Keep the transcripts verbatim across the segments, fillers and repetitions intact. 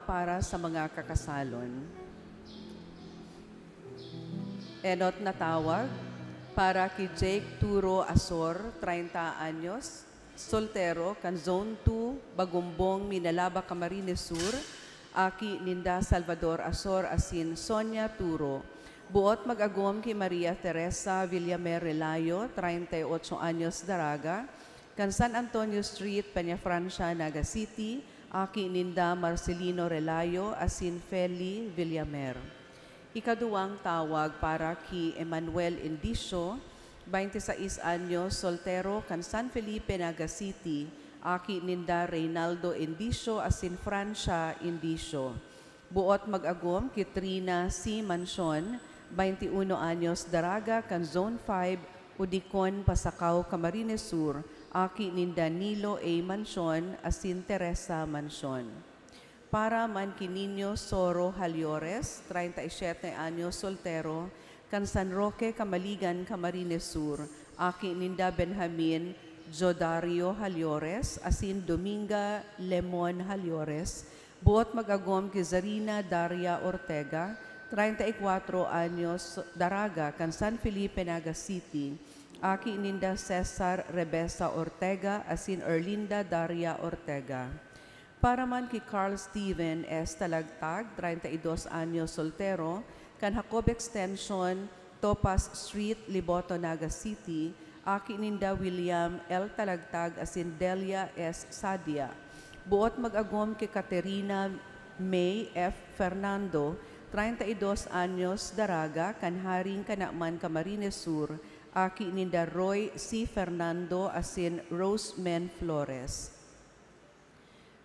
Para sa mga kakasalon. Enot na tawag, para ki Jake Turo Asor, treinta anyos, soltero, kan Zone two, Bagumbong, Minalaba, Camarines Sur, aki ninda Salvador Asor asin Sonia Turo. Buot mag-agom ki Maria Teresa Villamer Relayo, treinta y ocho anyos, daraga, kan San Antonio Street, Peñafrancia, Naga City, aki ninda Marcelino Relayo asin Feli Villamer. Ikaduwang tawag para ki Emmanuel Indicio, baynte sais anyos, soltero, kan San Felipe, Naga City, aki ninda Reynaldo Indicio asin Francia Indicio. Buot mag-agom ki Trina C. Mancion, baynte uno anyos, daraga, kan Zone five, Udicon, Pasacao, Camarines Sur, aki ninda Nilo A. Mancion asin Teresa Mancion. Para man ki Niño Soro Halyores, treinta y siete anyos, soltero, kan San Roque, Camaligan, Camarines Sur, aki ninda Benjamin Jodario Halyores asin Dominga Lemon Halyores, buot mag-agom ki Zarina Daria Ortega, treinta y cuatro anyos, daraga, kan San Felipe, Naga City, aki ninda Cesar Rebesa Ortega asin Erlinda Daria Ortega. Para man ki Carl Steven S. Talagtag, treinta y dos anyos, soltero, kan Jacob Extension, Topas Street, Liboto, Naga City, aki ninda William L. Talagtag asin Delia S. Sadia. Buot mag-agom ki Caterina May F. Fernando, treinta y dos anyos, daraga, kan Haring Kanaman, Camarines Sur, aki ninda Roy C. Fernando asin Rosemen Flores.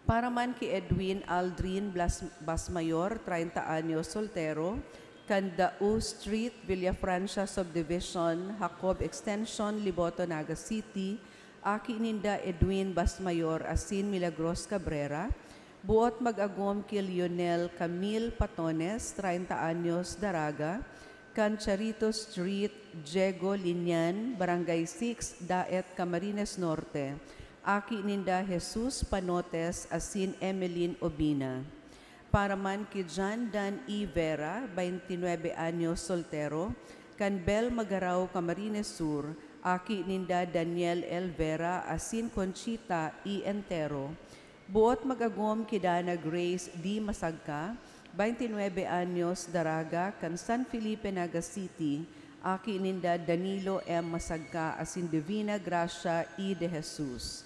Para man ki Edwin Aldrin Blas-, Basmayor, treinta anyos, soltero, kan Dao Street, Villafrancia Subdivision, Jacob Extension, Liboto, Naga City, aki ninda Edwin Basmayor asin Milagros Cabrera, buot mag-agom ki Lionel Camille Patones, treinta anyos, daraga, kan Charito Street, Diego Linian, Barangay six, Daet, Camarines Norte, aki ninda Jesus Panotes asin Emeline Obina. Para man ki John Dan E. Vera, baynte nuebe anyos, soltero, kan Bel Magarao, Camarines Sur, aki ninda Daniel L. Vera asin Conchita E. Entero. Buot mag-agom ki Dana Grace D. Masagka, baynte nuebe anyos, daraga, kan San Felipe, Naga City, aki ninda Danilo M. Masagka asin Divina Gracia E. De Jesus.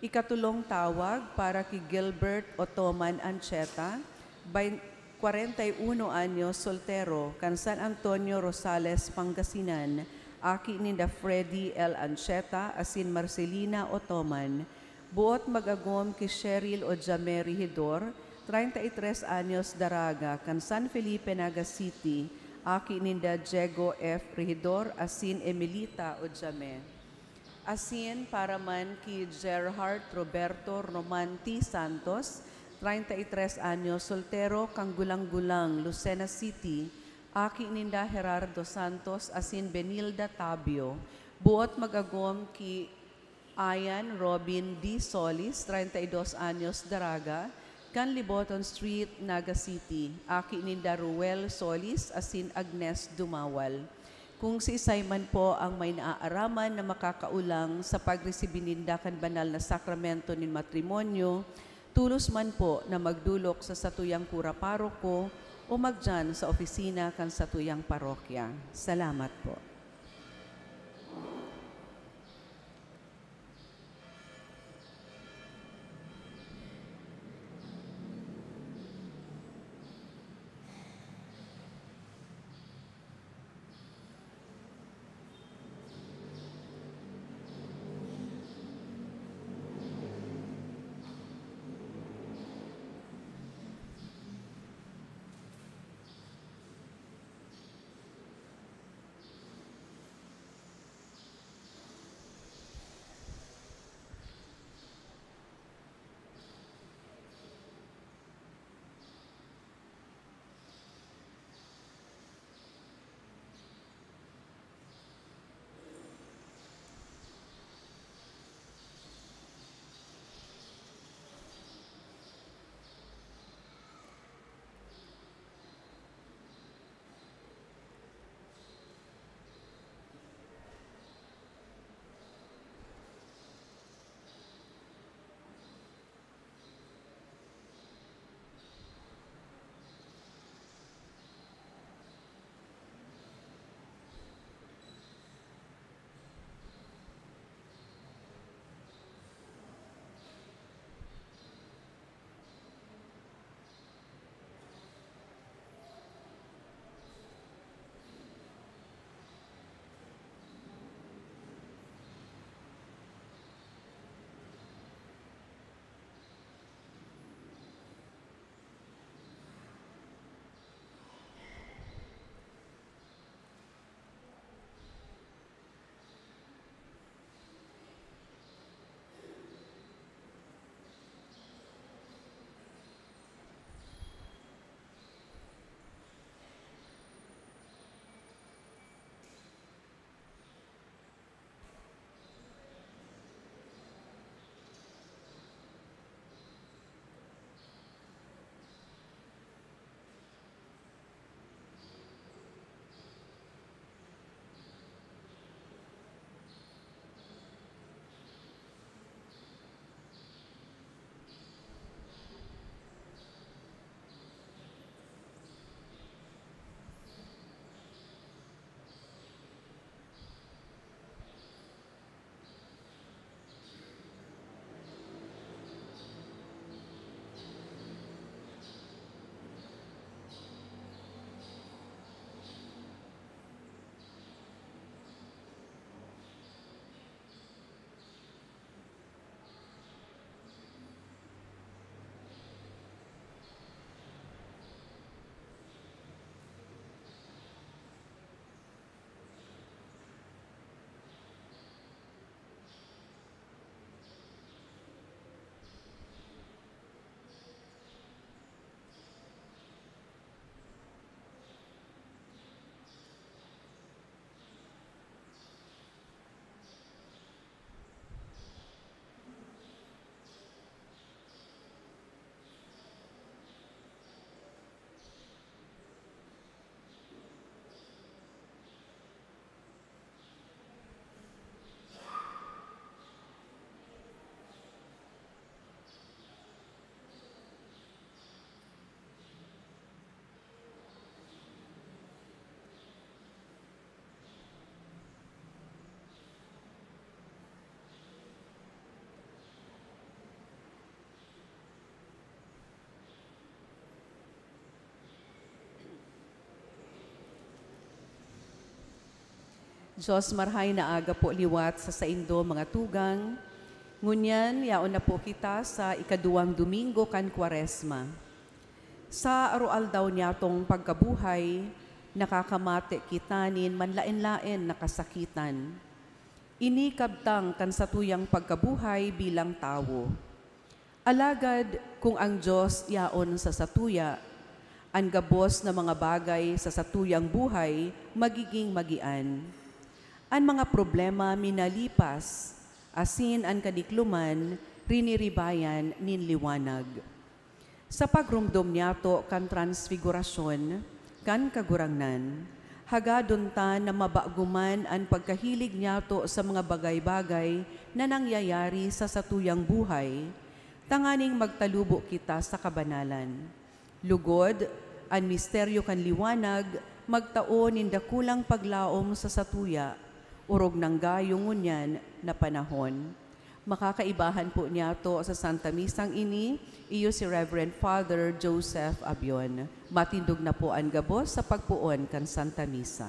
Ikatulong tawag para ki Gilbert Otoman Ancheta, bain-, kwarenta y uno anyos, soltero, kan San Antonio, Rosales, Pangasinan, aki ninda Freddy L. Ancheta asin Marcelina Otoman. Buot mag-agom ki Cheryl Ojame Rehidor, treinta y tres anyos, daraga, kan San Felipe, Naga City, aki ninda Diego F. Rehidor asin Emilita Ojame. Asin para man ki Gerhard Roberto Roman T. Santos, treinta y tres anyos, soltero, kan Gulang-Gulang, Lucena City, aki ninda Gerardo Santos asin Benilda Tabio. Buot mag-agom ki Ian Robin D. Solis, treinta y dos anyos, daraga, kan Liboton Street, Naga City, aki ninda Ruel Solis asin Agnes Dumawal. Kung siisay man po ang may naaaraman na makakaolang sa pagresibi ninda kan banal na sakramento nin matrimonyo, tolos man po na magdolok sa satuyang kura paroko o magdiyan sa opisina kan satuyang parokya. Salamat po. Dios, marhay na aga po liwat sa saindo, mga tugang. Ngunyan, yaon na po kita sa ikaduwang Domingo kan Kwaresma. Sa aroaldaw niyatong pagkabuhay, nakakamate kita nin manlaen-laen na kasakitan. Ini kabtang kan satuyang pagkabuhay bilang tawo. Alagad kun ang Dios yaon sa satuya, an gabos na mga bagay sa satuyang buhay magiging magian. An mga problema minalipas, asin an kadikloman riniribayan nin liwanag. Sa pagromdom niyato kan Transfigurasyon kan Kagurangnan, hagadon ta na mabago man an pagkahilig niyato sa mga bagay-bagay na nangyayari sa satuyang buhay, tanganing magtalubo kita sa kabanalan. Lugod, an misteryo kan liwanag magtao nin dakulang paglaom sa satuya, orog nang gayo ngunyan na panahon. Makakaibahan po niyato sa Santa Misang ini, iyo si Reverend Father Joseph Abion. Matindog na po an gabos sa pagpoon kan Santa Misa.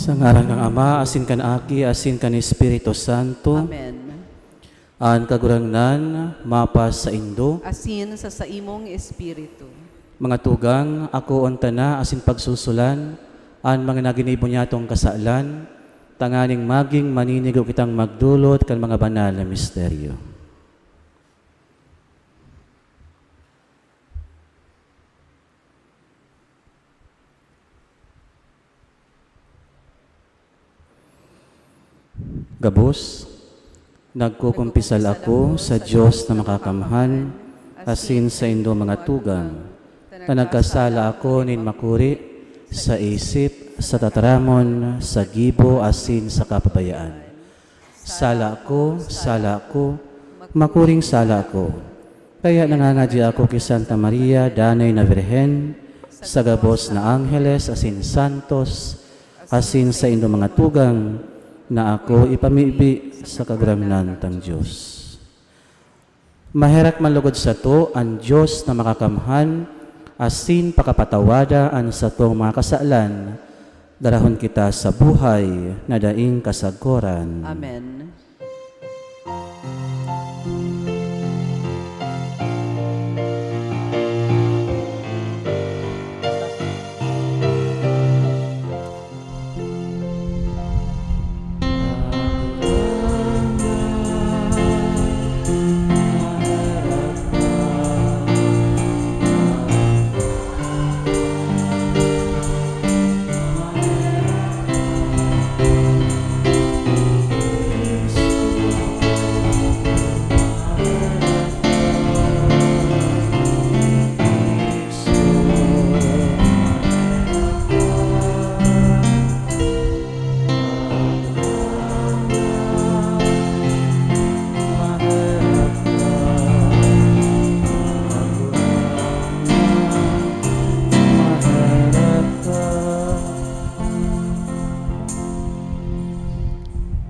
Sa ngaran kan Ama, asin kan Aki, asin kan Espiritu Santo. Amen. An Kagurangnan mapasaindo. Asin sa saimong espiritu. Mga tugang, akoon ta na asin pagsulsulan an mga naginibo niyatong kasalan, tanganing magin maninigo kitang magdolot kan mga banal na misteryo. Gabos, nagkukumpisal ako sa Dios na makakamhan, asin saindo mga tugang, ta nagkasala ako nin makuri, sa isip, sa tataramon, sa gibo, asin sa kapabayaan. Sala ko, sala ko, makuring sala ko. Kaya nangangadya ako ki Santa Maria, danay na Birhen, sa gabos na angheles asin santos, asin saindo mga tugang, na ako ipamibi sa Kagurangnan tang Dios. Maherak man lugod sato an Dios na makakamhan asin pakapatawada an satong mga kasalan. Darahon kita sa buhay na daing kasagoran. Amen.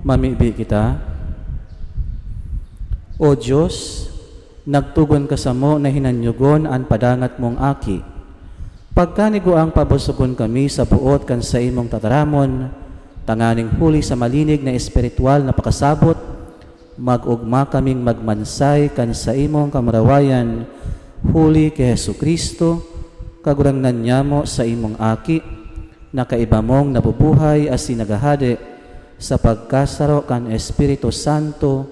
Mamibi kita. O Dios, nagtugon ka samo na hinanyogon an padangat mong Aki. Pagkaniguang pabusogon kami sa boot kan saimong tataramon, tanganing huli sa malinig na espiritual na pakasabot, mag-ogma kaming magmansay kan saimong kamurawayan, huli ki Jesu-Cristo, Kagurangnan nyamo, saimong Aki, na kaiba mong nabubuhay asin naghahade sa pagkasaro kan Espiritu Santo,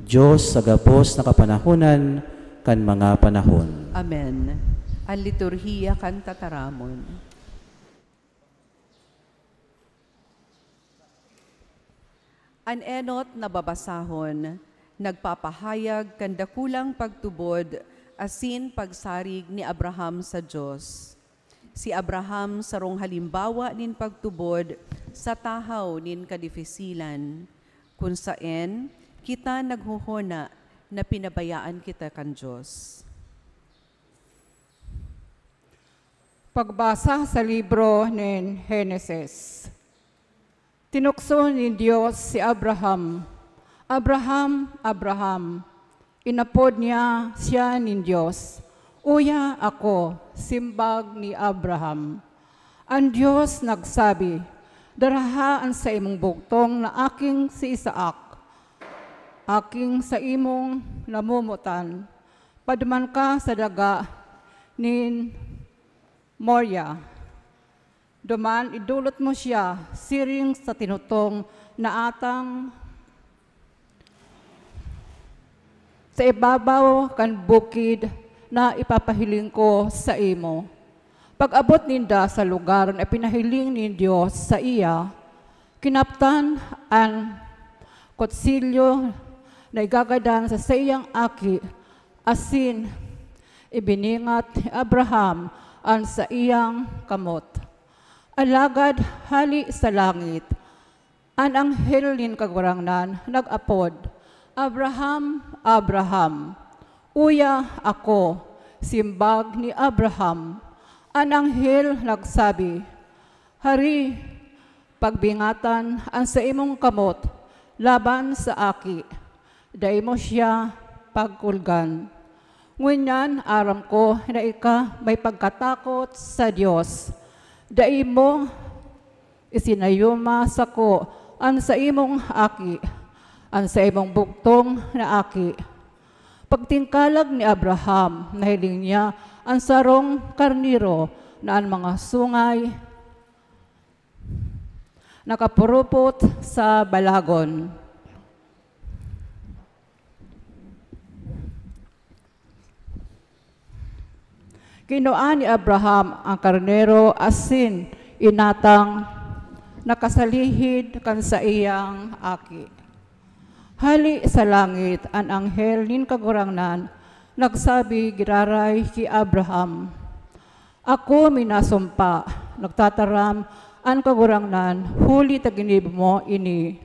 Dios sa gabos na kapanahonan kan mga panahon. Amen. An liturhiya kan tataramon. An enot na babasahon nagpapahayag kan dakulang pagtubod asin pagsarig ni Abraham sa Dios. Si Abraham sarong halimbawa nin pagtubod sa tahaw nin kadifisilan, kun saen kita naghohona na pinabayaan kita kan Dios. Pagbasa sa libro nin Henesis. Tinukso nin Dios si Abraham, "Abraham, Abraham!" Inapod niya siya nin Dios, "Uya ako," simbag ni Abraham. An Dios nagsabi, "Daraha an saimong bugtong na aking si Isaac, aking saimong namomotan, paduman ka sa daga nin Moria. Duman idolot mo siya siring sa tinutong na atang sa ibabaw kan bukid na ipapahiling ko saimo." Pag-abot ninda sa lugar na ipinahiling nin Dios saiya, kinaptan an kutsilyo na igagadan sa saiyang aki asin ibiningat ni Abraham an saiyang kamot. Alagad hale sa langit, an anghel nin Kagurangnan nag-apod, "Abraham, Abraham!" "Uya ako," simbag ni Abraham. An anghel nagsabi, "Hari, pagbingatan an saimong kamot laban sa aki, dai mo siya pagkulgan. Ngunyan aram ko na ika may pagkatakot sa Dios. Dai mo isinayuma sako an saimong aki, an saimong bugtong na aki." Pagtingkalag ni Abraham, nahiling niya an sarong karnero na an mga sungay nakapurupot sa balagon. Kinua ni Abraham an karnero asin inatang na kasalihid kan saiyang aki. Hale sa langit, an anghel nin Kagurangnan nagsabi giraray ki Abraham, "Ako minasumpa, nagtataram an Kagurangnan, huli ta ginibo mo ini,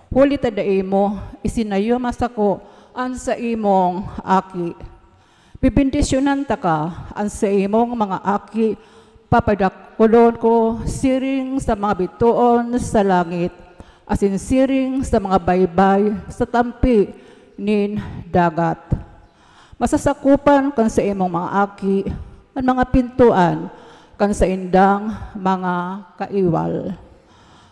huli ta dai mo isinayuma sako an saimong aki. Bebendisyonan taka, an saimong mga aki papadakulon ko siring sa mga bitoon sa langit, asin siring sa mga baybay sa tampi nin dagat." Masasakopan kan saimong mga aki an mga pintoan kan saindang mga kaiwal.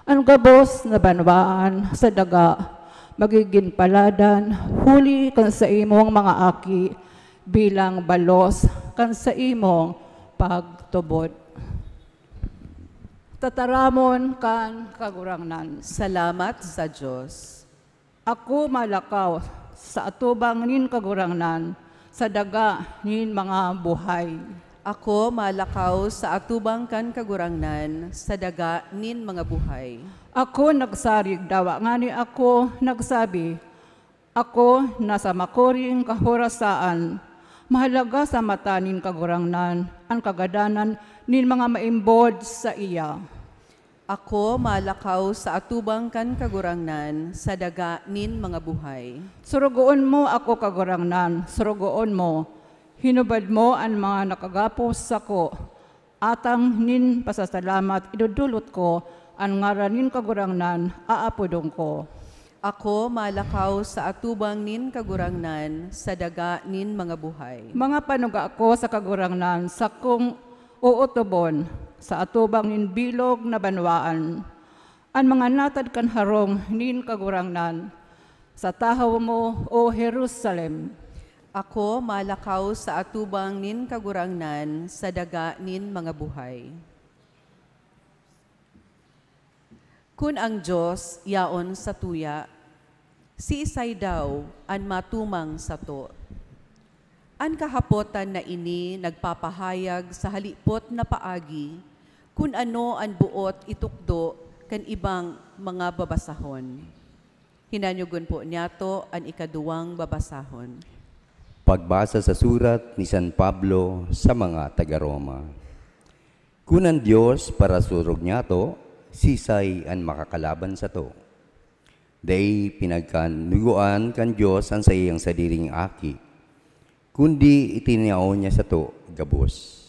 An gabos na banwaan sa daga magigin paladan huli kan saimong mga aki bilang balos kan saimong pagtubod. Tataramon kan Kagurangnan. Salamat sa Dios. Ako malakaw sa atubang nin Kagurangnan sa daga nin mga buhay. Ako malakaw sa atubang kan Kagurangnan sa daga nin mga buhay. Ako nagsarig dawa ngani ako nagsabi, "Ako nasa makuring kahorasaan." Mahalaga sa mata nin Kagurangnan an kagadanan nin mga maimbod saiya. Ako malakaw sa atubang kan Kagurangnan sa daga nin mga buhay. Surugoon mo ako, Kagurangnan, surugoon mo. Hinubad mo an mga nakagapos sako. Atang nin pasasalamat idodolot ko an ngaran nin Kagurangnan, aapodon ko. Ako malakaw sa atubang nin Kagurangnan sa daga nin mga buhay. Mga panuga ko sa Kagurangnan, sakong ootobon sa atubang nin bilog na banwaan. An mga natad kan harong nin Kagurangnan sa tahaw mo, O Jerusalem. Ako malakaw sa atubang nin Kagurangnan sa daga nin mga buhay. Kun ang Dios yaon satuya, siisay daw an matumang sato? An kahapotan na ini nagpapahayag sa halipot na paagi kun ano an boot itukdo kan ibang mga babasahon. Hinanyogon po niyato an ikaduwang babasahon. Pagbasa sa surat ni San Pablo sa mga taga-Roma. Kun an Dios parasurog niyato, sisay an makakalaban sato? Dai pinagkanugoan kan Dios an saiyang sadiring Aki, kundi itinao niya sato gabos.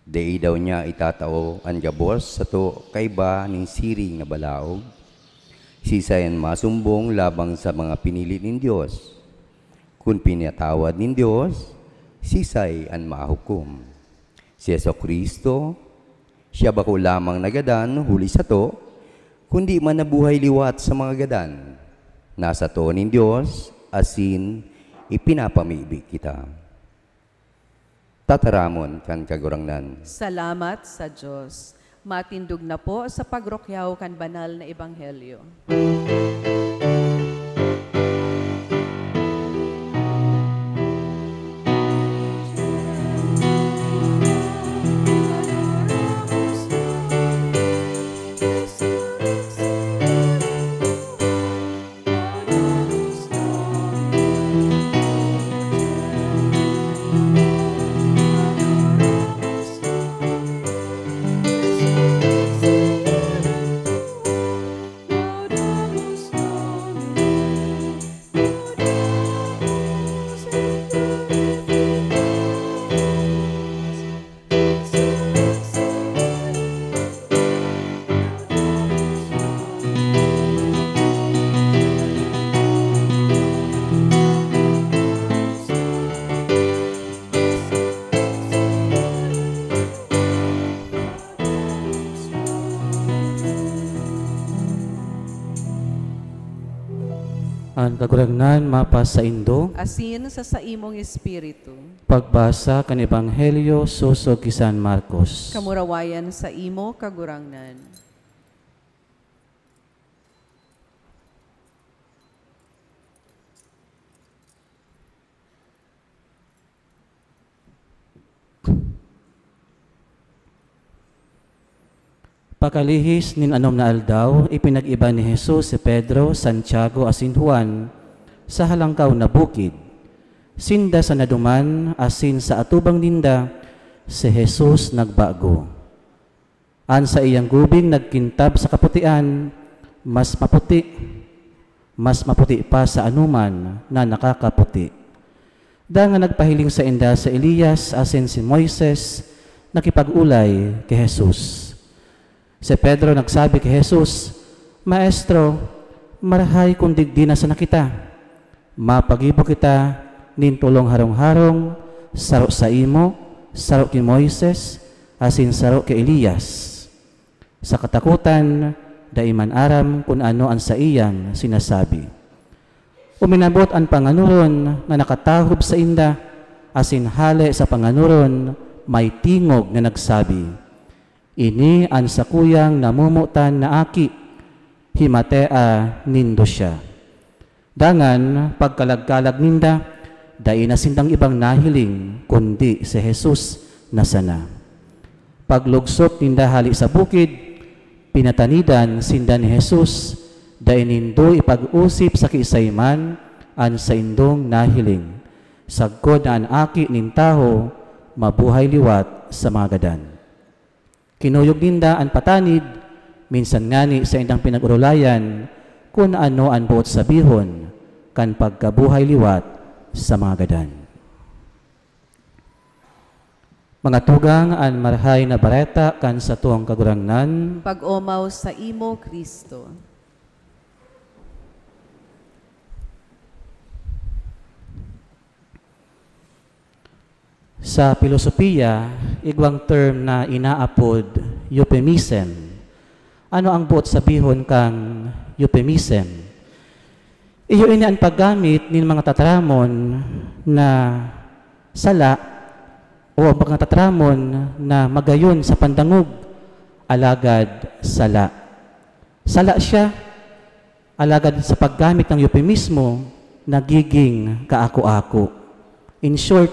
Dai daw niya itatao an gabos sato kaiba nin siring na balaog? Sisay an masumbong labang sa mga pinili nin Dios? Kun pinatawad nin Dios, sisay an mahukom? Si Jesu-Cristo, siya bako lamang nagadan huli sato, kundi man nabuhay liwat sa mga gadan. Nasato nin Dios, asin ipinapamibi kita. Tataramon kan Kagurangnan. Salamat sa Dios. Matindog na po sa pagrukyaw kan banal na ebanghelyo. An Kagurangnan mapasaindo. Asin sa saimong espiritu. Pagbasa kan Ebanghelyo sosog ki San Marcos. Kamurawayan saimo, Kagurangnan. Pakalihis nin anom na aldaw, ipinag-iba ni Jesus si Pedro, Santiago, asin Juan sa halangkaw na bukid. Sinda sa naduman asin sa atubang ninda, si Jesus nagbago. An saiyang gubing nagkintab sa kaputian, mas maputi, mas maputi pa sa anoman na nakakaputi. Dangan nagpahiling sainda si Elias asin si Moises nakipag-olay ki Jesus. Si Pedro nagsabi ki Jesus, "Maestro, marahay kun digdi na sana kita. Mapagibo kita nin tolong harong-harong, saro saimo, saro ki Moises, asin saro ki Elias. Sa katakotan, dai man aram kun ano an saiyang sinasabi. Uminabot an panganoron na nakatahob sainda, asin hale sa panganoron may tingog na nagsabi, "Ini an sakuyang namomotan na Aki, himatea nindo siya." Dangan, pagkalag-kalag ninda, dai na sindang ibang nahiling kundi si Jesus na sana. Paglugsot ninda hale sa bukid, pinatanidan sinda ni Jesus, "Dai nindo ipag-osip sa kiisay man an saindong nahiling, sagkod na an Aki nin Tawo mabuhay liwat sa mga gadan." Kinuyog ninda an patanid, minsan ngani saindang pinag-orolayan kun ano an boot sabihon kan pagkabuhay liwat sa mga gadan. Mga tugang, an Marahay na Bareta kan satong Kagurangnan. Pag-omaw saimo, Cristo. Sa pilosopiya, igwang term na inaapod euphemism. Ano ang boot sabihon kan euphemism? Iyo ini an paggamit nin mga tataramon na sala o ang mga tataramon na magayon sa pandangog, alagad sala. Sala siya, alagad sa paggamit ng euphemismo, nagiging kaako-ako. In short,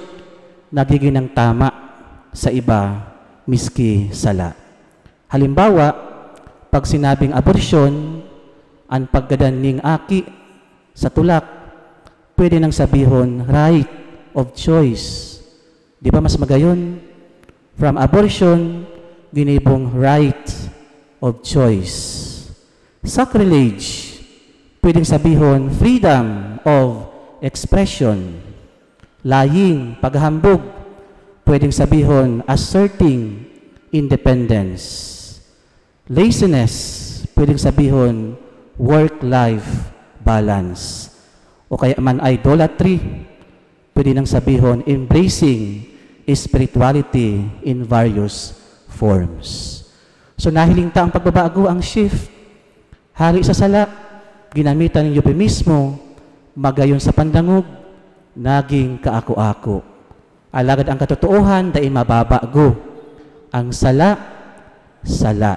nagiging nang tama sa iba, miski sala. Halimbawa, pag sinabing abortion, an paggadan ning aki sa tulak, pwede nang sabihon right of choice. Di ba mas magayon? From abortion, ginibong right of choice. Sacrilege, pwedeng sabihon freedom of expression. Lying, paghahambog, pwedeng sabihon asserting independence. Laziness, pwedeng sabihon work-life balance. O kaya man idolatry, pwede nang sabihon embracing spirituality in various forms. So nahiling ta ang pagbabago, ang shift. Hali sa sala, ginamitan nin euphemismo, magayon sa pandangog, naging kaako-ako. Alagad ang katotoohan dai mababago. Ang sala, sala.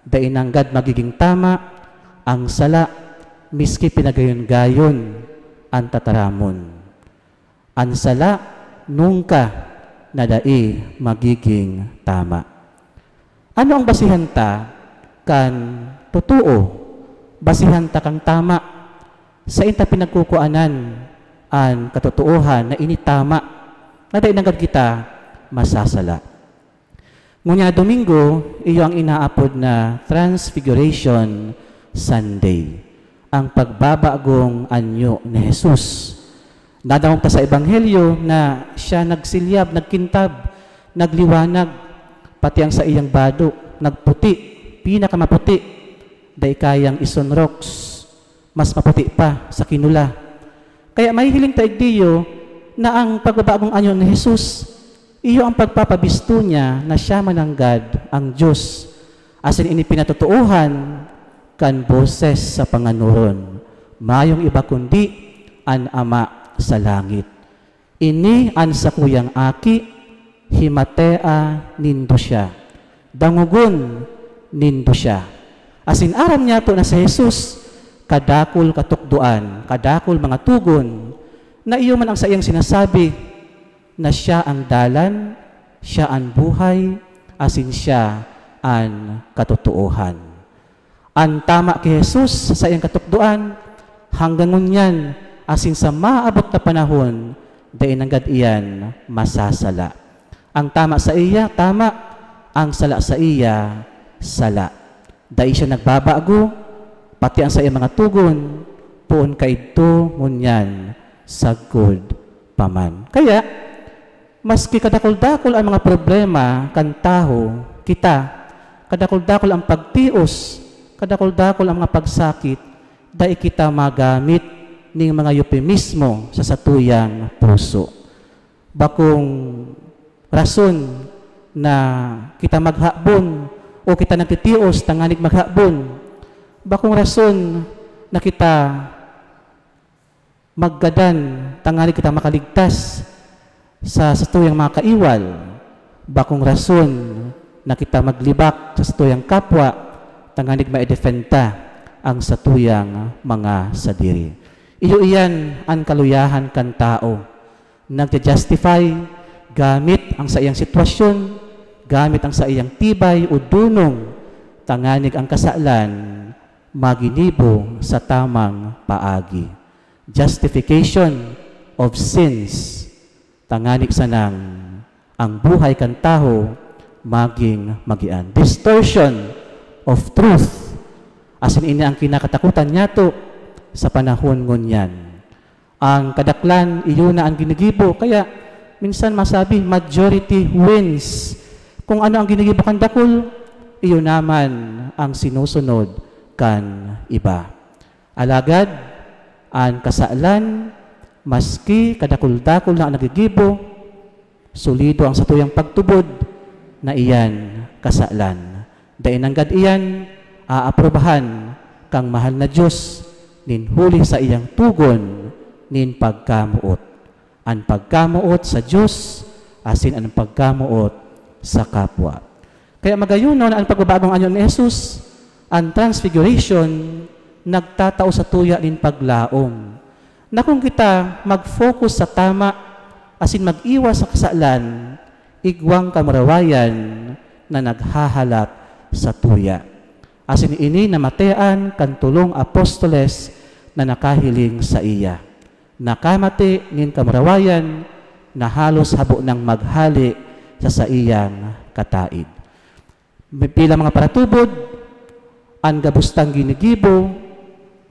Dai nanggad magiging tama ang sala, miski pinagayon-gayon an tataramon. An sala nungka na dai magiging tama. Ano ang basihan ta kan totoo? Basihan ta kan tama. Sain ta pinagkukuanan an katotoohan na ini tama, na dai nanggad kita masasala. Ngunyan na Domingo, iyo ang inaapod na Transfiguration Sunday, ang pagbabagong anyo ni Jesus. Nadangog ta sa Ebanghelyo na siya nagsilyab, nagkintab, nagliwanag, pati ang saiyang bado, nagputi, pinakamaputi, dai kayang isunroks, mas maputi pa sa kinula. Kaya mahihiling ta igdiyo na ang pagbabagong anyo ni Jesus, iyo ang pagpapabisto niya na siya mananggad ang Dios, asin ini pinatotoohan kan boses sa panganoron, mayong iba kundi an Ama sa langit. Ini an sakuyang Aki, himatea nindo siya, dangogon nindo siya. Asin aram niyato na si Jesus, kadakul katukdoan, kadakul mga togon, na iyo man ang saiyang sinasabi na siya ang dalan, siya an buhay, asin siya an katotoohan. An tama ki Jesus sa saiyang katukdoan, hanggang ngunyan asin sa maabot na panahon, dai nanggad iyan masasala. Ang tama saiya, tama, ang sala saiya, sala. Dai siya nagbabago, pati ang saiyang mga togon, poon kaidto, ngunyan, sagkod pa man. Kaya, maski kadakul-dakul an mga problema kan tawo, kita, kadakul-dakul an pagtios, kadakul-dakul an mga pagsakit, dai kita magamit ning mga euphemismo sa satuyang puso. Bakong rason na kita maghabon o kita nagtitios tanganing maghabon. Bakong rason na kita maggadan tanganing kita makaligtas sa satuyang mga kaiwal. Bakong rason na kita maglibak sa satuyang kapwa tanganing maidefend ta ang satuyang mga sadiri. Iyo iyan an kaluyahan kan tawo. Nagja-justify gamit ang saiyang sitwasyon, gamit ang saiyang tibay o dunong, tanganing ang kasalan maginibo sa tamang paagi. Justification of sins, tanganing sanang ang buhay kan tawo magin magian. Distortion of truth, asin ini ang kinakatakutan niyato sa panahon ngunyan. Ang kadaklan, iyo na ang ginigibo. Kaya, minsan masabi, majority wins. Kung ano ang ginigibo kan dakul, iyo naman ang sinusunod kan iba. Alagad, an kasalan, maski kadakul-dakul na an nagigibo, solido ang satuyang pagtubod na iyan kasalan. Dai nanggad iyan aaprubahan kan mahal na Dios nin huli sa iyang tugon nin pagkamoot. An pagkamoot sa Dios asin an pagkamoot sa kapwa. Kaya magayunon an pagbabagong anyo ni Jesus, an Transfiguration, nagtatao sa tuya nin paglaom. Na kung kita mag-focus sa tama asin mag-iwas sa kasalan, igwang kamurawayan na naghahalat sa tuya. Asin ini namatean kan tolong apostoles na nakahiling saiya. Nakamate nin kamurawayan na halos habo nang maghale sa saiyang kataed. Bilang mga paratubod, an gabos tang ginigibo,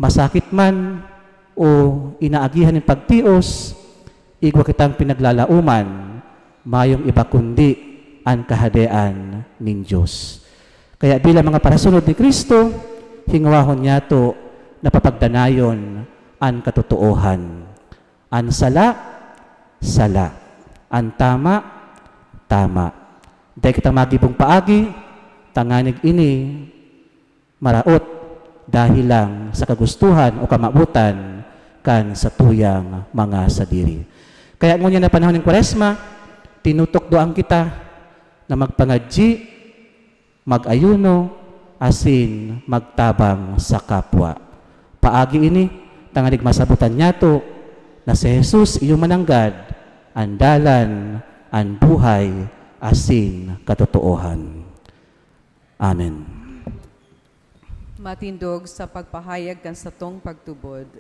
masakit man o inaagihan nin pagtios, igwa kitang pinaglalaoman, mayong iba kundi an Kahadean nin Dios. Kaya bilang mga parasunod ni Cristo, hingwahon niyato na papagdanayon an katotoohan. An sala, sala. An tama, tama. Dai kita magibong paagi, tanganing ini maraot dahil lang sa kagustuhan o kamawotan kan satuyang mga sadiri. Kaya ngunyan na panahon nin Kwaresma, tinutukdoan kita na magpangadyi, mag-ayuno, asin magtabang sa kapwa. Paagi ini, tanganing masabotan niyato na si Jesus iyo mananggad, an dalan, an buhay, asin katotoohan. Amen. Matindog sa pagpahayag kan satong pagtubod.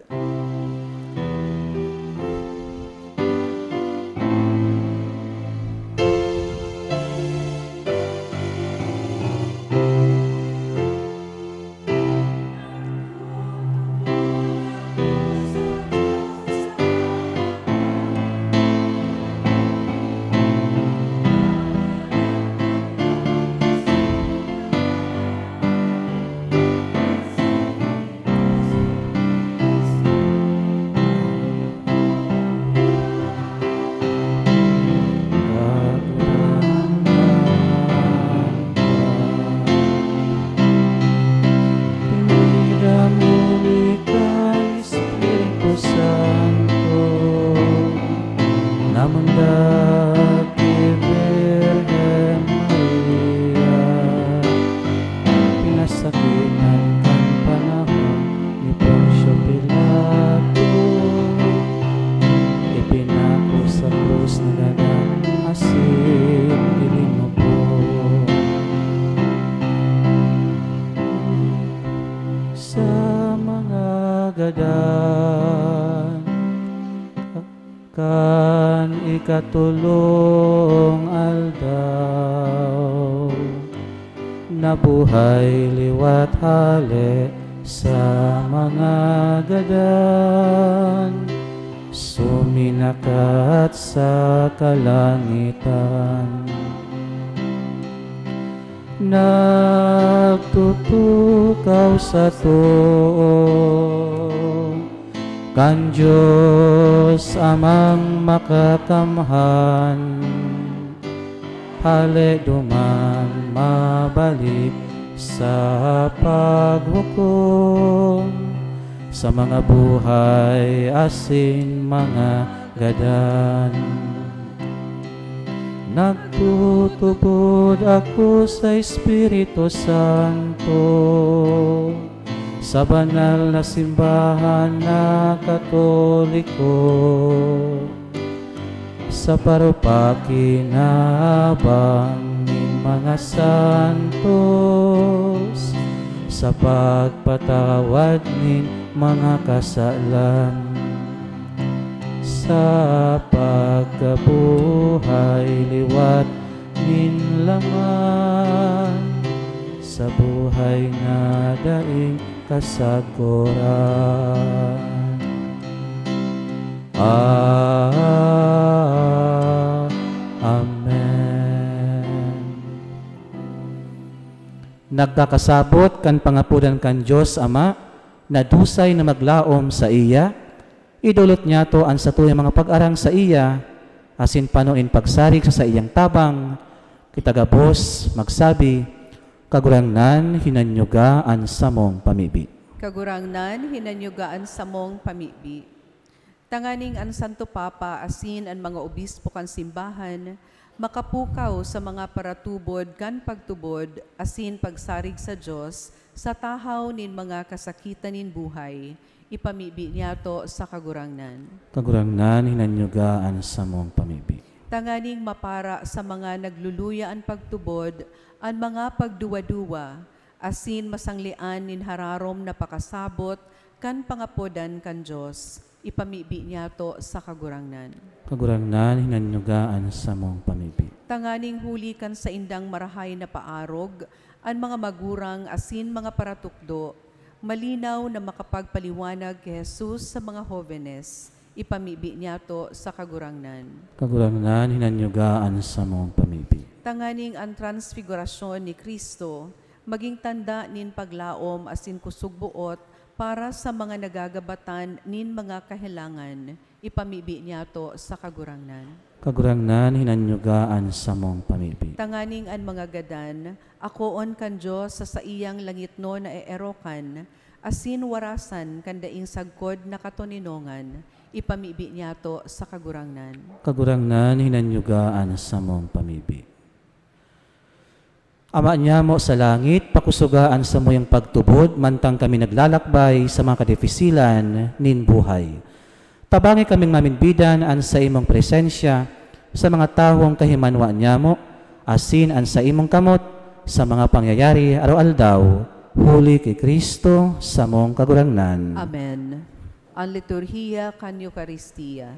Espiritu Santo, namundag ki Birhen Maria, pinasakitan kan panahon ni Poncio Pilato, ipinako sa krus na daga asin ilinupon. Sa mga gadan kan ikatolong aldaw, nabuhay liwat hale sa mga gadan, suminakat sa kalangitan. Nagtutukaw sa too, Kan Diyos Amang Makakamhan, hale duman mabalik sa paghukom sa mga buhay asin mga gadan. Nagtutubod ako sa Espiritu Santo, sa banal na simbahan na Katoliko, sa parupakinabang nin mga santos, sa pagpatawad nin mga kasalan, sa pagkabuhay liwat nin laman, sa buhay na daing kasaguran. Ah, amen. Nagkakasabot kan pangapodan kan Dios Ama na dusay na maglaom saiya, idolot niyato an satuyang mga pag-arang saiya, asin pano nin pagsarig sa saiyang tabang, kita gabos magsabi, "Kagurangnan, hinanyuga an samong pamibi." Kagurangnan, hinanyuga an samong pamibi. Tanganing an Santo Papa asin an mga obispo kan simbahan makapukaw sa mga paratubod kan pagtubod asin pagsarig sa Dios sa tahaw nin mga kasakitan nin buhay, ipamibi niyato sa Kagurangnan. Kagurangnan, hinanyuga an samong pamibi. Tanganing mapara sa mga nagluluya an pagtubod an mga pagduwa-duwa, asin masanglean nin hararom na pakasabot kan pangapodan kan Dios, ipamibi niyato sa Kagurangnan. Kagurangnan, hinanyuga an samong pamibi. Tanganing huli kan saindang marahay na paarog, an mga magurang asin mga paratukdo, malinaw na makapagpaliwanag ki Jesus sa mga hobenes, ipamibi niyato sa Kagurangnan. Kagurangnan, hinanyuga an samong pamibi. Tanganing an transfigurasyon ni Cristo magin tanda nin paglaom asin kusog-boot para sa mga nagagabatan nin mga kahelangan, ipamibi niyato sa Kagurangnan. Kagurangnan, hinanyuga an samong pamibi. Tanganing an mga gadan akoon kan Dios sa saiyang langitnon na eerokan, asin warasan kan daing sagkod na katoninongan, ipamibi niyato sa Kagurangnan. Kagurangnan, hinanyuga an samong pamibi. Ama niyamo sa langit, pakusoga an samuyang pagtubod mantang kami naglalakbay sa mga kadifisilan nin buhay. Tabangi kaming mamidbidan an saimong presensya sa mga tawong kahimanwa niyamo, asin an saimong kamot sa mga pangyayari araw-aldaw, huli ki Cristo, samong Kagurangnan. Amen. An liturhiya kan Eukaristia.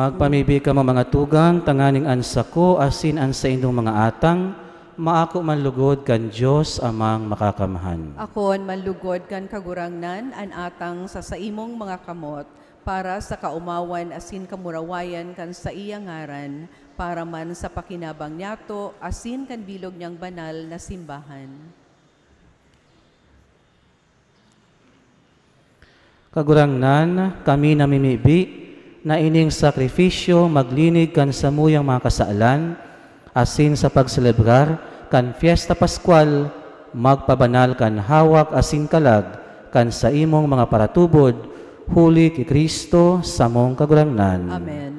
Magpamibi kamo, mga tugang, tanganing an sako asin an saindong mga atang maako man lugod kan Dios Amang Makakamhan. Akoon man lugod kan Kagurangnan an atang sa saimong mga kamot, para sa kaomawan asin kamurawayan kan saiyang ngaran, para man sa pakinabang niyato asin kan bilog niyang banal na simbahan. Kagurangnan, kami namimibi na ining sakrifisyo maglinig kan samuyang mga kasalan, asin sa pagselebrar kan Fiesta Pascual, magpabanal kan hawak asin kalag kan saimong mga paratubod, huli ki Cristo, samong Kagurangnan. Amen.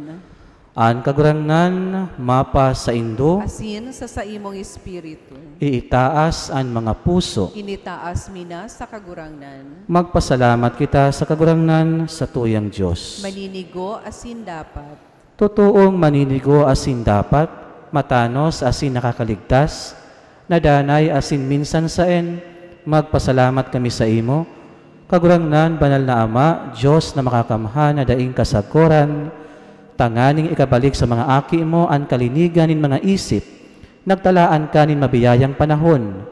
An Kagurangnan mapasaindo. Asin sa saimong espiritu. Iitaas an mga puso. Initaas mi na sa Kagurangnan. Magpasalamat kita sa Kagurangnan, satuyang Dios. Maninigo asin dapat. Totoong maninigo asin dapat, matanos asin nakakaligtas, na danay asin minsan saen, magpasalamat kami saimo, Kagurangnan, Banal na Ama, Dios na Makakamhan na daing kasagkoran, tanganing ikabalik sa mga aki mo an kalinigan nin mga isip. Nagtalaan ka nin mabiyayang panahon.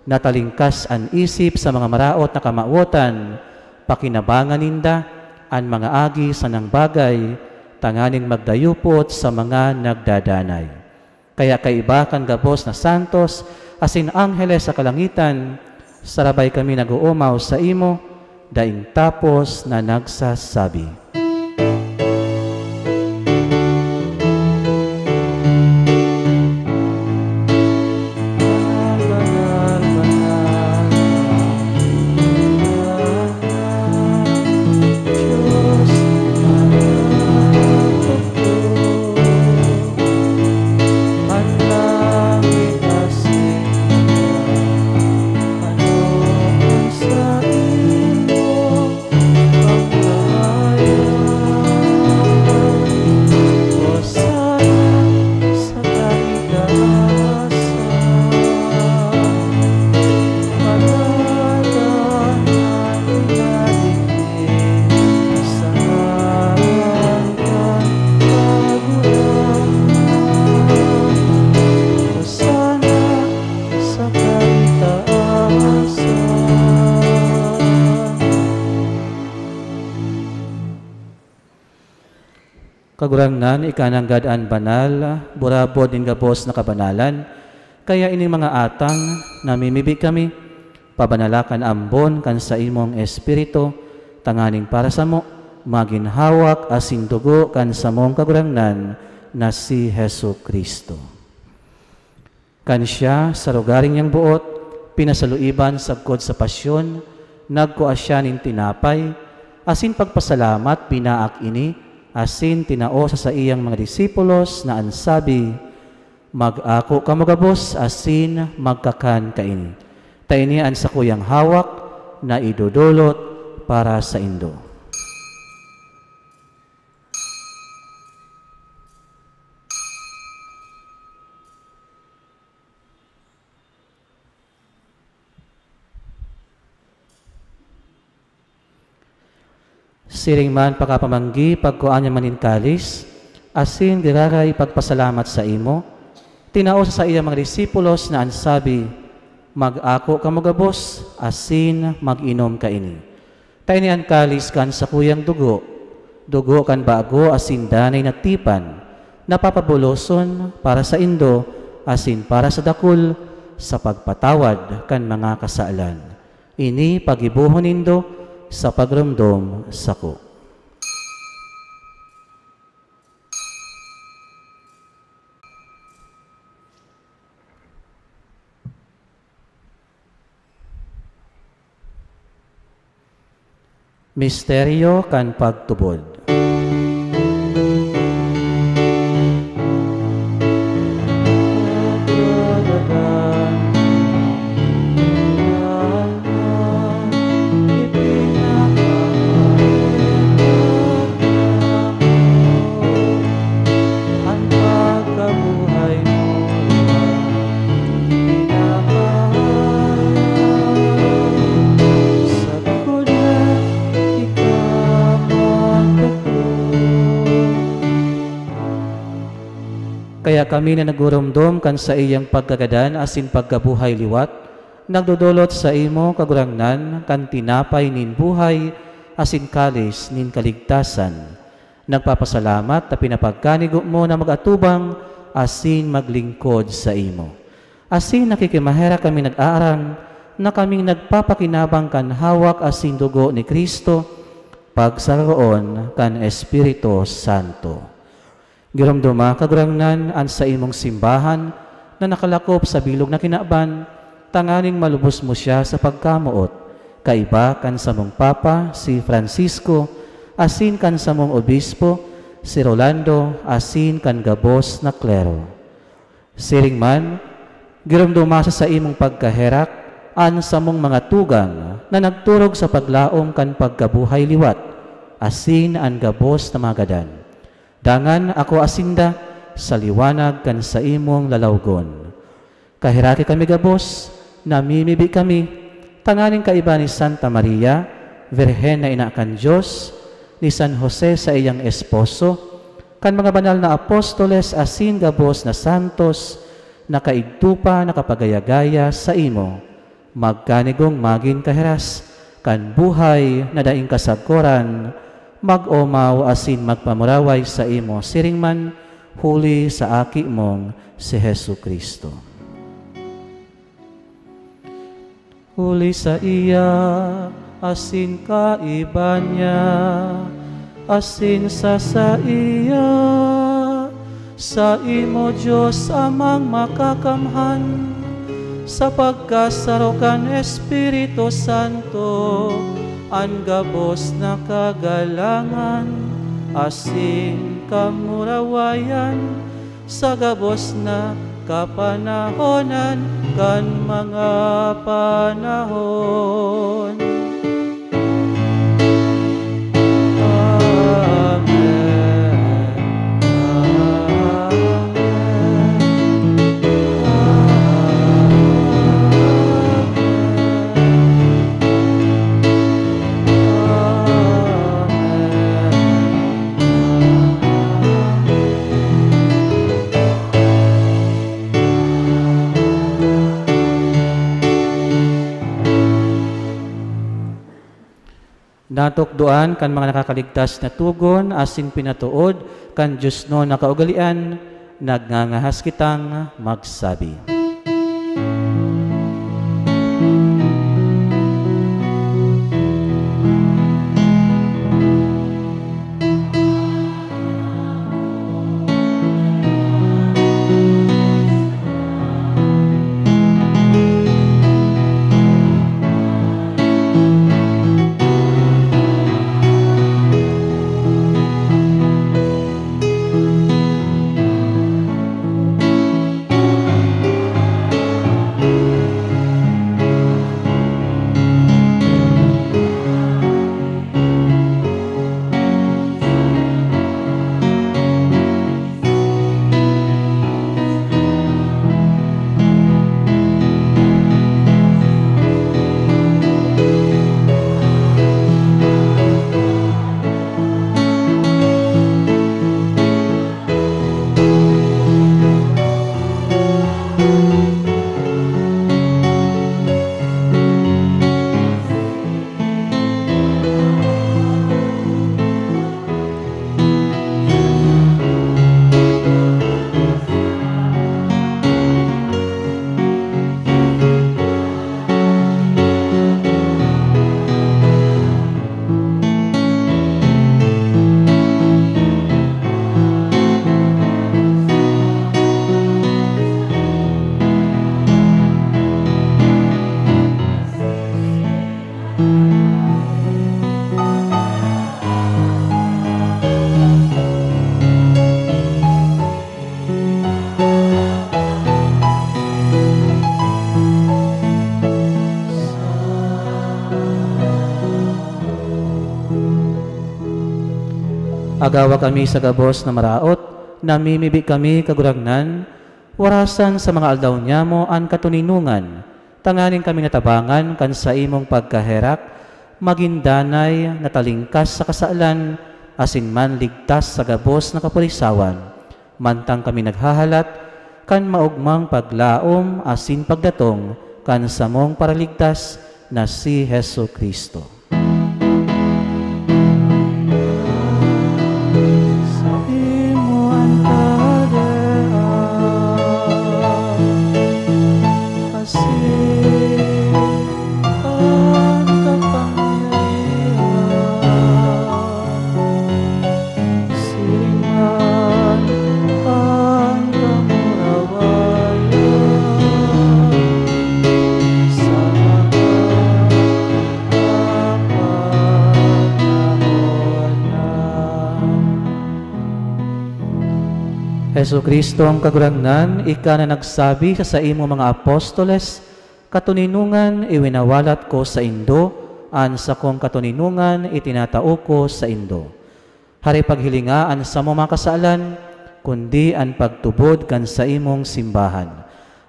Natalingkas an isip sa mga maraot na kamawotan, pakinabangan ninda an mga agi sanang bagay, tanganing magdayupot sa mga nagdadanay. Kaya kaiba kan gabos na santos asin angheles sa kalangitan, sarabay kami nag-oomaw saimo, daing tapos na nagsasabi, Kagurangnan, ika nanggad an banal, burabod nin gabos na kabanalan. Kaya ining mga atang, namimibi kami, pabanala kan ambon kan saimong Espiritu, tanganing para samo, magin hawak asin dugo kan samong Kagurangnan na si Jesu-Cristo. Kan siya, sa lugaring niyang boot, pinasaluiban sagkod sa pasyon, nagkua siya nin tinapay, asin pagpasalamat, binaak ini, asin tinao sa saiyang mga disipulos na an sabi, "Mag-ako kamo gabos asin magkakan kaini. Ta ini an sakuyang hawak na idodolot para saindo." Siring man pakapamanggi, pagkua niya man nin kalis, asin giraray pagpasalamat saimo, tinao sa saiyang mga disipulos na an sabi, "Mag-ako kamo gabos, asin mag-inom kaini. Ta ini an kalis kan sakuyang dugo, dugo kan bago asin danay na tipan, na papabuloson para saindo asin para sa dakul sa pagpatawad kan mga kasalan. Ini paggibohon nindo sa pagromdom sako." Misteryo kan pagtubod. Kami na nagurumdom kan saiyang pagkagadan asin pagkabuhay liwat, nagdodolot saimo, Kagurangnan, kan tinapay nin buhay asin kalis nin kaligtasan. Nagpapasalamat ta pinapagkanigo mo na mag-atubang asin maglingkod saimo. Asin nakikimaherak kami nag-aaram na kaming nagpapakinabang kan hawak asin dugo ni Cristo, pagsararoon kan Espiritu Santo. Giromdoma, Kagurangnan, an saimong simbahan na nakalakop sa bilog na kinaban, tanganing malubos mo siya sa pagkamoot, kaiba kan samong Papa, si Francisco, asin kan samong Obispo, si Rolando, asin kan gabos na klero. Siring man, giromdoma sa saimong pagkaherak an samong mga tugang na nagturog sa paglaom kan pagkabuhay liwat, asin an gabos na mga gadan. Dangan akoa sinda sa liwanag kan saimong lalawgon. Kaheraki kami gabos, namimibi kami, tanganing kaiba ni Santa Maria, Birhen na Ina kan Dios, ni San Jose saiyang esposo, kan mga banal na apostoles asin gabos na santos na kaidto pa nakapagaya-gaya saimo, magkanigong magin kahiras kan buhay na daing kasagkoran, mag-omaw asin magpamuraway saimo siring man huli sa Aki mong si Jesu-Cristo. Huli saiya, asin kaiba niya, asin sa saiya, saimo, Dios Amang Makakamhan, sa pagkasaro kan Espiritu Santo, an gabos na kagalangan asin kamurawayan, sa gabos na kapanahonan kan mga panahon. Amen. Amen. Amen. Natukdoan kan mga nakakaligtas na togon asin pinatood kan diosnon na kaugalean, nagngangahas kitang magsabi. Agawa kami sa gabos na maraot, namimibi kami, Kagurangnan, warasan sa mga aldaw niyamo an katoninongan, tanganing kami natabangan kan saimong pagkaherak, magin danay na talingkas sa kasalan, asin man ligtas sa gabos na kapurisawan. Mantang kami naghahalat kan maogmang paglaom asin pagdatong kan samong Paraligtas na si Jesu-Cristo. Saimo an kahadean, asin an kapangyarihan. Siring man an kamurawayan sa mga panahon na. Jesu-Cristo ang Kagurangnan, ika na nagsabi sa saimong mga apostoles, "Katoninongan iwinawalat ko saindo, an sakong katoninongan itinatao ko saindo." Hare paghilinga an samong mga kasalan, kundi an pagtubod kan saimong simbahan.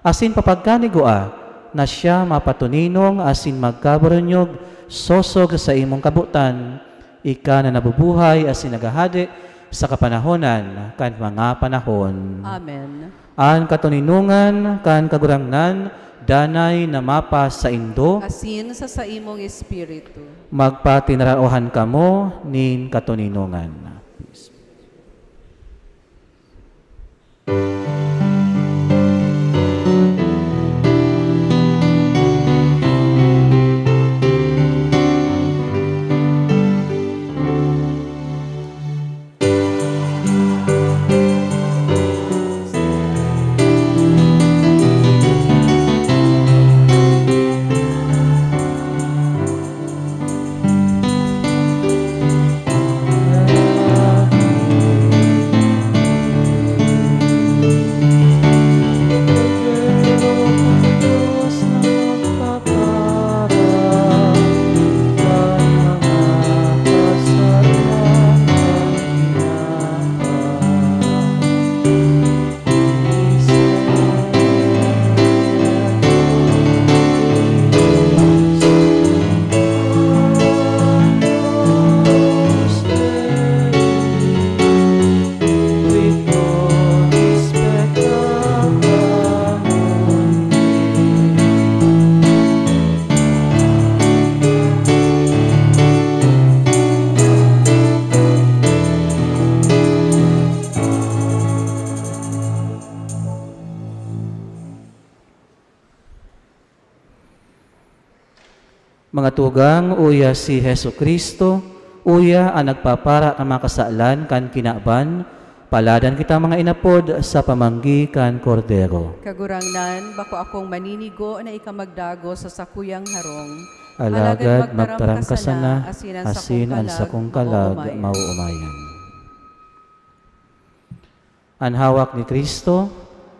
Asin papagkanigua na siya mapatoninong asin magkabarunyog sosog sa saimong kabotan, ika na nabubuhay asin naghahade sa kapanahonan kan mga panahon. Amen. An katoninongan kan Kagurangnan danay na mapasaindo. Asin sa saimong espiritu. Magpatinaraohan kamo nin katoninongan. Mga tugang, uya si Jesu-Cristo, uya an nagpapara kan mga kasalan kan kinaban, paladan kita mga inapod sa pamanggi kan Kordero. Kagurangnan, bako akong maninigo na ika magdagos sa sakuyang harong. Alagad magtaram ka sana, asin an sakong kalag maoomayan. An hawak ni Cristo.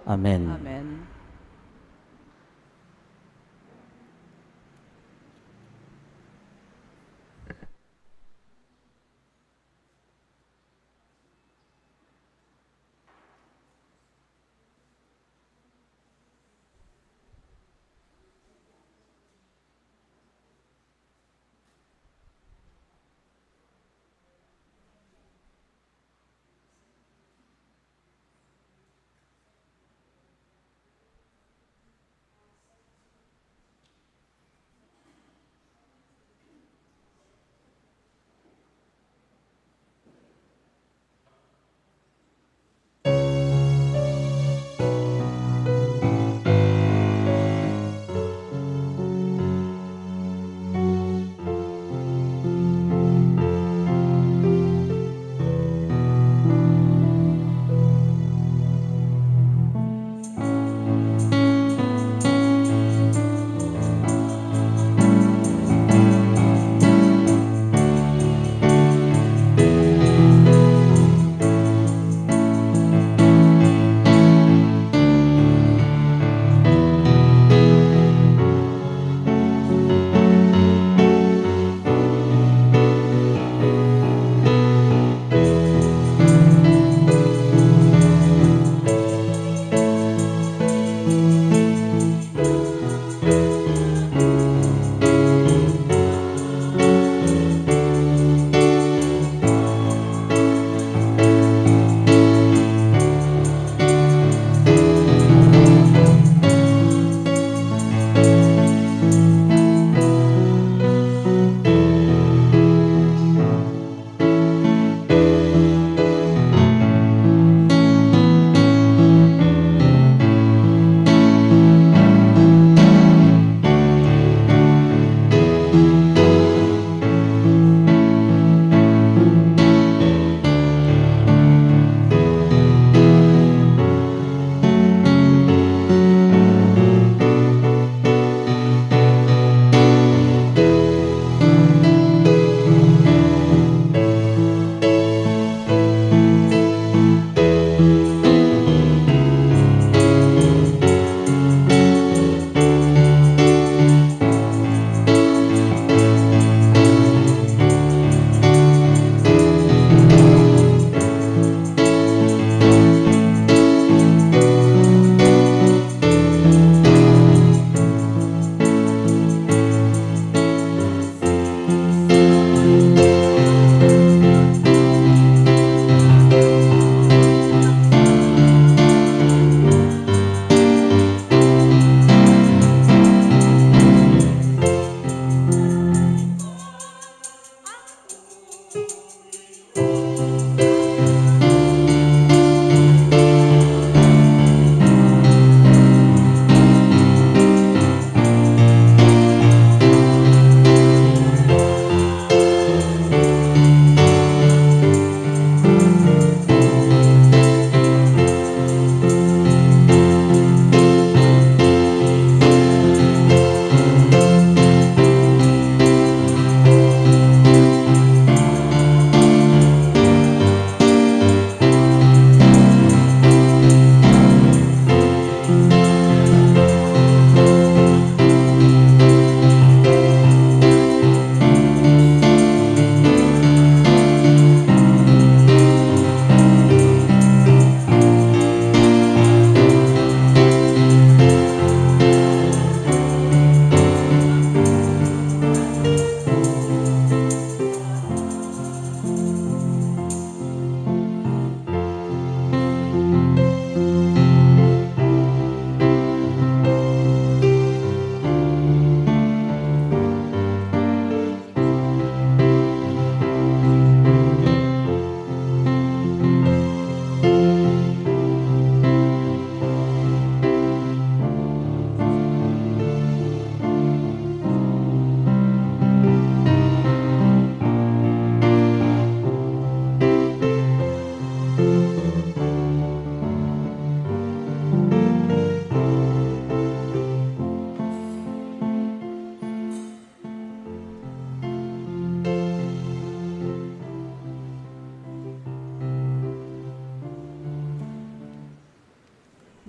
Amen. Amen.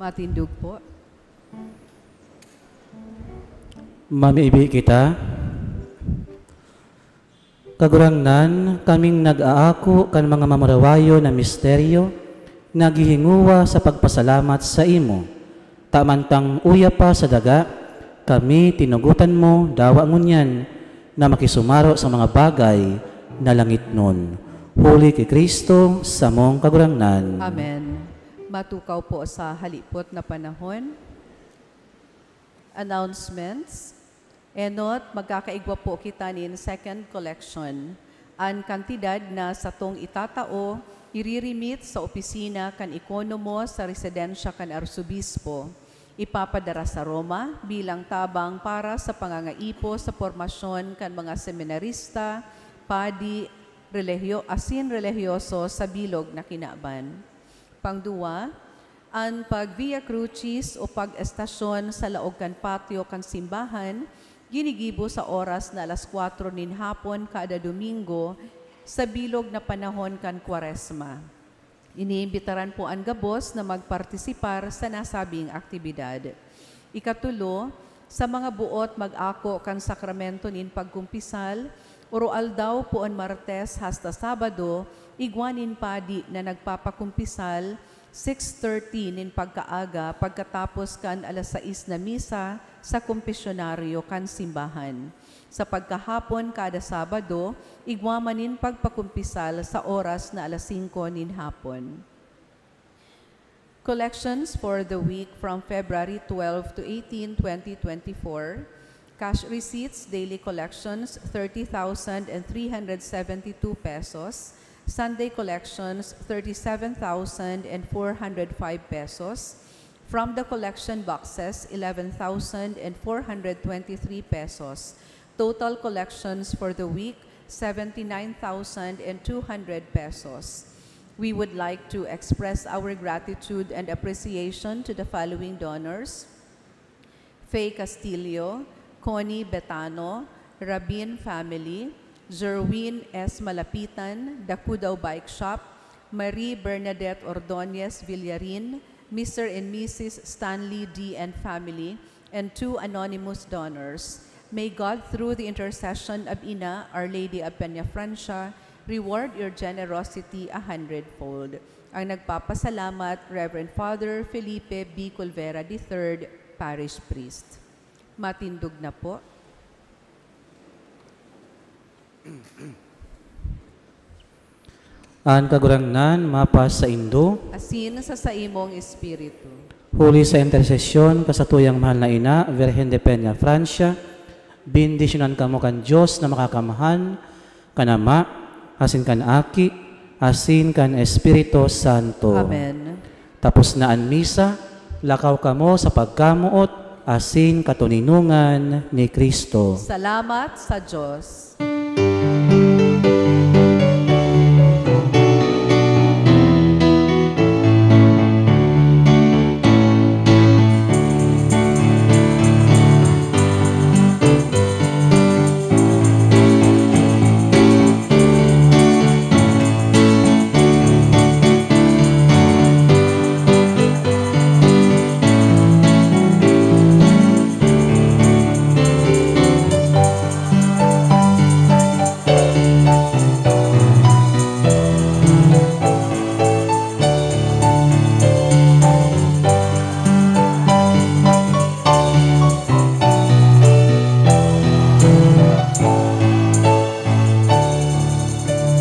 Matindog po. Mamibi kita. Kagurangnan, kaming nag-aako kan mga mamurawayon na misteryo, naghihinguwa sa pagpasalamat sa imo. Tamantang uya pa sa daga, kami tinugotan mo, dawa ngunyan, na makisumaro sa mga bagay na langitnon. Huli ki Cristo, samong Kagurangnan. Amen. Matukaw po sa halipot na panahon. Announcements. Enot, magkakaigwa po kita nin second collection. An kantidad na satong itatao, iririmit sa opisina kan ekonomo sa residensya kan Arsobispo. Ipapadara sa Roma bilang tabang para sa pangangaipo sa pormasyon kan mga seminarista, padi, religyo-, asin relihiyoso sa bilog na kinaban. Pangduwa, an pag-Via Crucis o pag-estasyon sa laog kan patio kan simbahan, ginigibo sa oras na alas kwatro nin hapon kada Domingo sa bilog na panahon kan Kwaresma. Iniimbitaran po an gabos na magpartisipar sa nasabing aktibidad. Ikatulo, sa mga buot mag-ako kan sakramento nin pagkumpisal, oro-aldaw poon Martes hasta Sabado, igwa nin padi na nagpapakumpisal, six thirty nin pagkaaga pagkatapos kan alas sais na misa sa kumpisyonaryo kan simbahan. Sa pagkahapon kada Sabado, igwa man nin pagpakumpisal sa oras na alas singko nin hapon. Collections for the week from February twelve to eighteen, twenty twenty-four. Cash receipts, daily collections, thirty thousand and three hundred seventy-two pesos. Sunday collections, thirty-seven thousand and four hundred five pesos. From the collection boxes, eleven thousand and four hundred twenty-three pesos. Total collections for the week, seventy-nine thousand and two hundred pesos. We would like to express our gratitude and appreciation to the following donors: Faye Castillo, Connie Betano, Rabin family, Jerwin S. Malapitan, The Kudao Bike Shop, Marie Bernadette Ordonez Villarin, Mister and Missus Stanley D. and family, and two anonymous donors. May God, through the intercession of Ina, Our Lady of Peñafrancia, reward your generosity a hundredfold. Ang nagpapasalamat, Reverend Father Felipe B. Culvera the third, Parish Priest. Matindog na po. An Kagurangnan mapasaindo. Asin sa saimong espiritu. Huli sa intersesyon kan satuyang mahal na ina, Virgen de Peña Francia, bendisyonan kamo kan Dios na Makakamhan, kan Ama, asin kan Aki, asin kan Espiritu Santo. Amen. Tapos na an misa, lakaw kamo sa pagkamoot asin katoninongan ni Cristo. Salamat sa Diyos.